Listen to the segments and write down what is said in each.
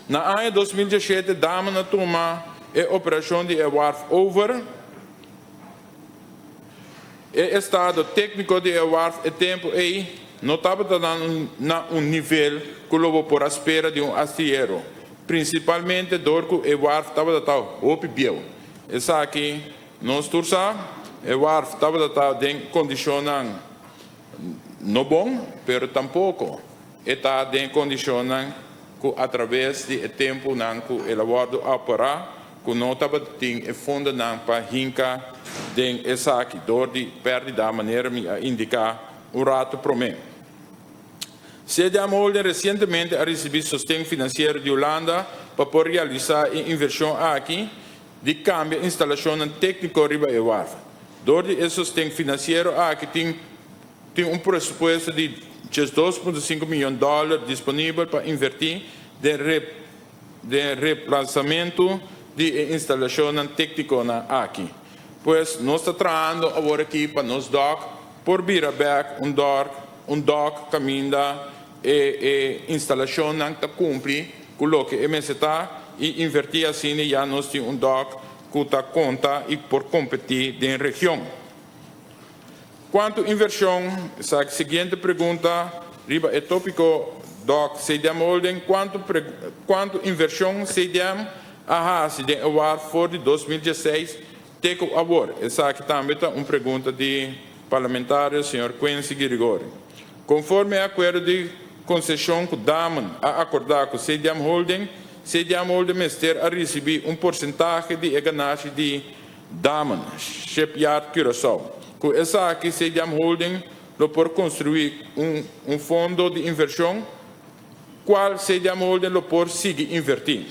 Na aña 2017 Damen a tuma e operashon di e wàrf over. E estado tékniko di e wàrf e tempu ei no tabata na un nivel ku lo bo por a spera di un astillero, prinsipalmente dor ku e wàrf tabata ta hopi bieu. Esaki nos tur sa, e wàrf tabata ta den kondishonnan no bon, pero tampoko e ta den kondishonnan ku atraves di e tempunan ku el a wòrdu operá ku no tabatin e fondonan pa hinka den esaki dor di pèrdida manera mi a indiká un ratu promé. CDM Holding resientemente a risibí sosten finansiero di Hulanda pa por realisá e invershon aki di kambia instalashonnan tékniko riba e waf. Dor di e sosten finansiero aki tin Tin un presupuesto di 12.5 miyon dòler disponibel pa invertí den den replasamentu di e instalashonnan téknikonan aki. Pues nos ta trahando awor aki pa nos dòk por bira bèk un dòk un dòk kaminda e e instalashonnan ta kumpli ku loke e mester ta i invertí asina ya nos tin un dòk ku ta konta i por kompetí den region. Kuantu invershon, esaki siguiente pregunta riba e tópiko Dòk CDM Holding, kuantu kuantu invershon CDM a hasi den e waf for di 2016 te ku awor? Esaki tambe ta un pregunta di parlamentario señor Quincy Girigorie. Konforme e akuerdo di konseshon ku Damen a akordá ku CDM Holding, CDM Holding mester a risibí un porsentahe di e ganashi di Damen, Shipyard Curaçao. Ku esaki CDM Holding lo por konstruí un un fondo di invershon kual CDM Holding lo por sigui invertí.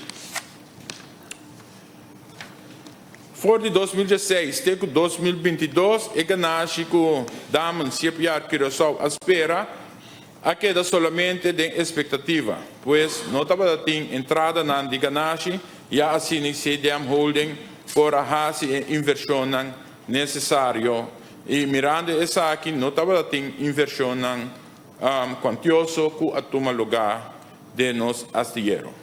For di 2016 te ku 2022 e ganashi ku Damen Shipyard Curaçao a spera a keda solamente den espektativa, pues no tabata tin entradanan di ganashi ya asina CDM Holding por a hasi e invershonnan nesesario i mirando esaki no tabata tin invershonnan kuantioso ku a tuma lugá den nos astillero.